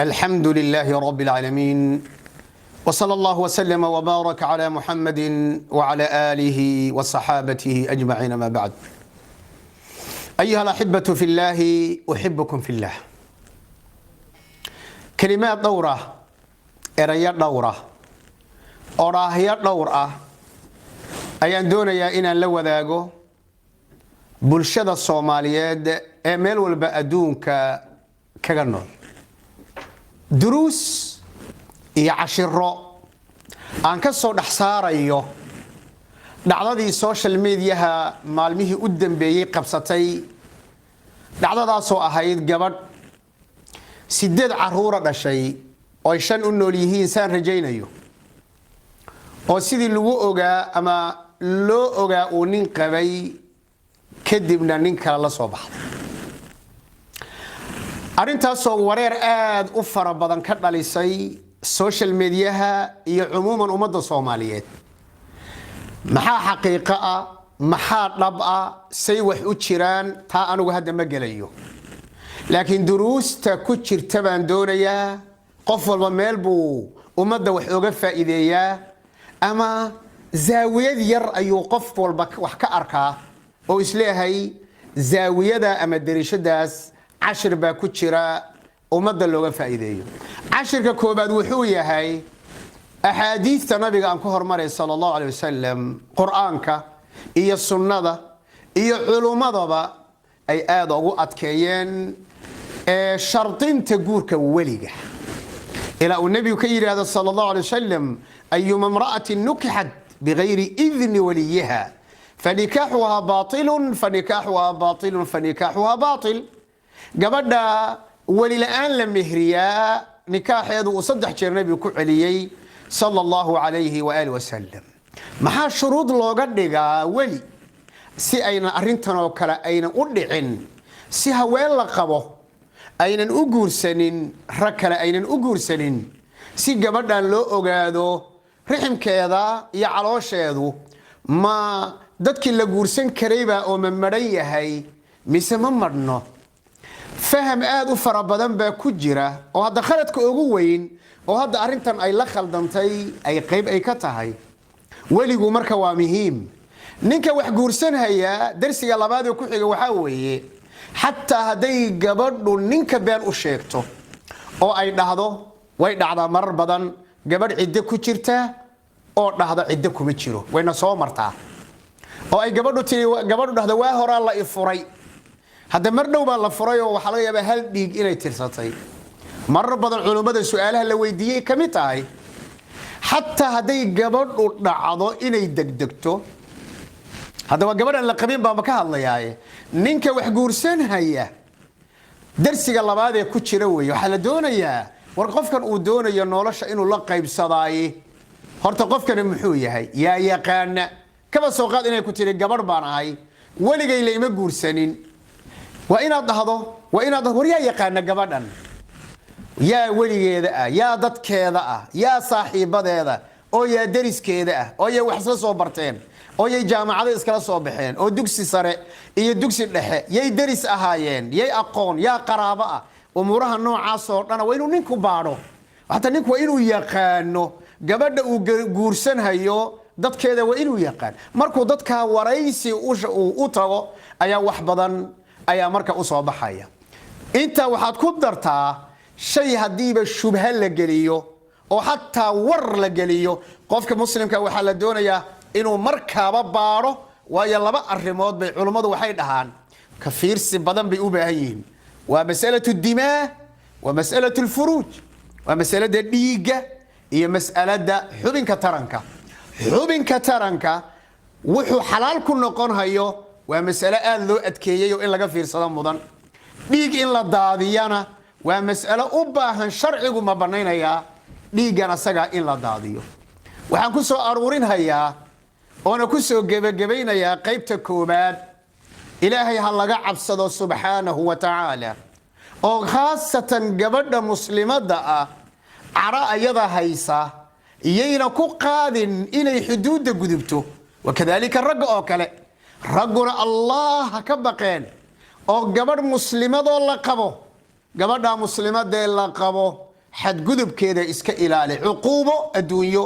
الحمد لله رب العالمين، وصلى الله وسلم وبارك على محمد وعلى آله وصحابته أجمعين، ما بعد. أيها الأحبة في الله، أحبكم في الله. Kalimaad dhowra, erayo dhowra, odhaahyo dhowr ah ayaan doonayaa inaan la wadaago bulshada Soomaaliyeed ee meel walba adduunka kaga nool, duruus iyo cashiro aan ka soo dhex saarayo dhacdadii social mediaha maalmihii u dambeeyey qabsatay, dhacdadaasoo ahayd gabadh 8 caruura dhashay oo ay 5 u nool yihiin, saan rajaynayo, oo sidii lagu ogaa ama loo ogaa uu nin qabay, kadibna nin kale la soo baxday. Arrintaasoo wareer aada u fara badan ka dhalisay social mediaha iyo cumuuman ummadda Soomaaliyeed. Maxaa xaqiiqo ah? Maxaa dhab ah? Say wax u jiraan? Taa anigu hadda ma gelayo, laakiin duruusta ku jirta baan doonayaa. Qof walba meel buu ummadda wax oga faa'iideeyaa ama zaawiyad yar ayuu qof walba wax ka arkaa oo isleeyahay zaawiyada ama dariishadaas cashir baa ku jira ummadda looga faa'iideeyo. Cashirka koobaad wuxuu yahay axaadiista Nabiga aan ku hormaray sala Allahu alay wasalam, Qur-aanka iyo sunnada iyo culummadaba ay aada ugu adkeeyeen ee shardinta guurka weliga, ilaa uu Nebigu ka yidhaahdo sala Allahu alay wasalam: "أيما امرأة نكحت بغير إذن وليها فنكاحها باطل، فنكاحها باطل، فنكاحها باطل." Gabadha weli la-aan la mehriyaa, nikaaxeedu uu 3 jeer Nebigu ku celiyey sala Allahu calayhi waali wasalam. Maxaa shuruud looga dhigaa weli? Si aynan arrintan oo kale aynan u dhicin, si haween la qabo aynan u guursanin rag kale aynan u guursanin, si gabadhan loo ogaado riximkeeda iyo caloosheedu ma dadkii la guursan karaybaa oo ma madhan yahay mise ma madhno. Faham aada u fara badan baa ku jira, oo hadda khaladka ugu weyn oo hadda arrintan ay la khaldantay ay qayb ay ka tahay. Weligu marka waa muhiim ninka wax guursanhaya. Darsiga labaad ee ku xiga waxaa weeye, xataa hadday gabadhu ninka been u sheegto oo ay dhahdo, way dhacdaa marar badan, gabadh ciddo ku jirta oo dhahda ciddo kuma jiro, wayna soo martaa, oo ay gabadhu tii gabadhu dhahdo waa horaa la i furay. Hadda mar dhow baa la furay, oo waxaa laga yaabaa hal dhiig inay tirsatay. Marar badan culummada su-aalaha la weydiiyey ka mid tahay. Xataa hadday gabadhu dhacdo inay degdegto, haddaba gabadhan la qabin baanba ka hadlayaaye, ninka wax guursanhaya, darsiga labaad ee ku jira weeye, waxaa la doonayaa war qofkan uu doonayo nolosha inuu la qaybsadaaye, horta qofkani muxuu yahay? Yaa yaqaana? Kaba soo qaad inay ku tiri gabadh baan ahay, weligay la ima guursanin. Waa inaad dhahdo, waa inaad dhahdo: war yaa yaqaana gabadhan? Yaa weligeeda ah? Yaa dadkeeda ah? Yaa saaxiibadeeda? Oo yaa deriskeeda ah? Oo yay wax isla soo barteen? Oo yay jaamacado iskala soo baxeen? Oo dugsi sare iyo dugsi dhexe yay deris ahaayeen? Yay aqoon? Yaa qaraabo ah? Umuuraha noocaas oo dhana waa inuu ninku baadho. Xataa ninku waa inuu yaqaano gabadha uu guursanhayo dadkeeda, waa inuu yaqaan. Markuu dadkaa waraysi uu u tago ayaa wax badan ayaa marka usoo baxaya. Intaa waxaad ku dartaa shay haddiiba shubha la geliyo oo xataa war la geliyo, qofka Muslimka waxaa la doonayaa inuu markaaba baadho. Waayo, laba arrimood bay culummadu waxay dhahaan ka fiirsi badan bay u baahan yihiin: waa masalatu dimaa wa masalatu lfuruuj, waa masalada dhiigga iyo mas'alada xubinka taranka. Xubinka taranka wuxuu xalaal ku noqon hayo waa mas'alo aada loo adkeeyey oo in laga fiirsado mudan. Dhiig in la daadiyana waa mas'alo u baahan sharcigu ma banaynayaa dhiiggan asagaa in la daadiyo. Waxaan ku soo aruurinhayaa oona ku soo gebagabaynayaa qaybta koobaad: Ilaahay ha laga cabsado subxaanahu wa tacaala, oo khaasatan gabadha muslimadda ah cara ayada haysa iyayna ku qaadin inay xuduudda gudubto. Wakadaalika ragga oo kale, ragguna Allah ha ka baqeen, oo gabadh muslimadoo la qabo, gabadha muslimadee la qabo. Xadgudubkeeda iska ilaali. Cuquubo adduunyo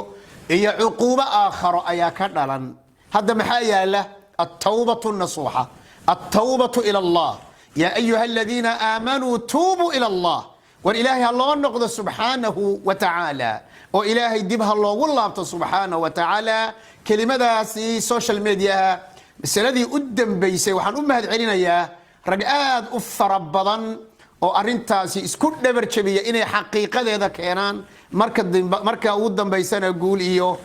iyo cuquubo aakharo ayaa ka dhalan. Hadda maxaa yaala? Altawbatu nasuuxa, altawbatu ila Allah. Yaa ayuha aladiina aamanuu tuubuu ila Allah. War Ilaahay ha loo noqdo subxaanahu wa tacaala, oo Ilaahay dib ha loogu laabto subxaanahu wa tacaala. Kelimadaasi social mediaha masaladii u dambaysay, waxaan u mahad celinayaa rag aad u fara badan oo arintaasi isku dhabar jabiya inay xaqiiqadeeda keenaan. Marka ugu dambaysana guul iyo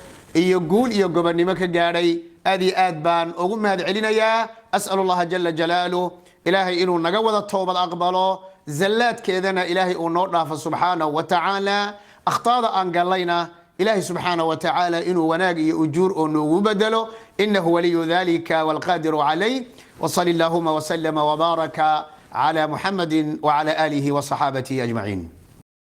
guul iyo gobonnimo ka gaadhay. Aad iyo aad baan ugu mahad celinayaa. As'al Allaha jala jalaaluh Ilaahay inuu naga wada toobad aqbalo, zallaadkeedana Ilaahay uu noo dhaafo subxaanahu wa tacaala. Akhtaada aan gallayna Ilaahay subxaanahu wa tacaala inuu wanaag iyo ujuur oo noogu bedelo. Inahu waliyu dalika walqaadiru calayh. Wsali allahuma wslama wbaaraka clى Muxamadi wclى alihi wصaxaabatihi ajmaciin.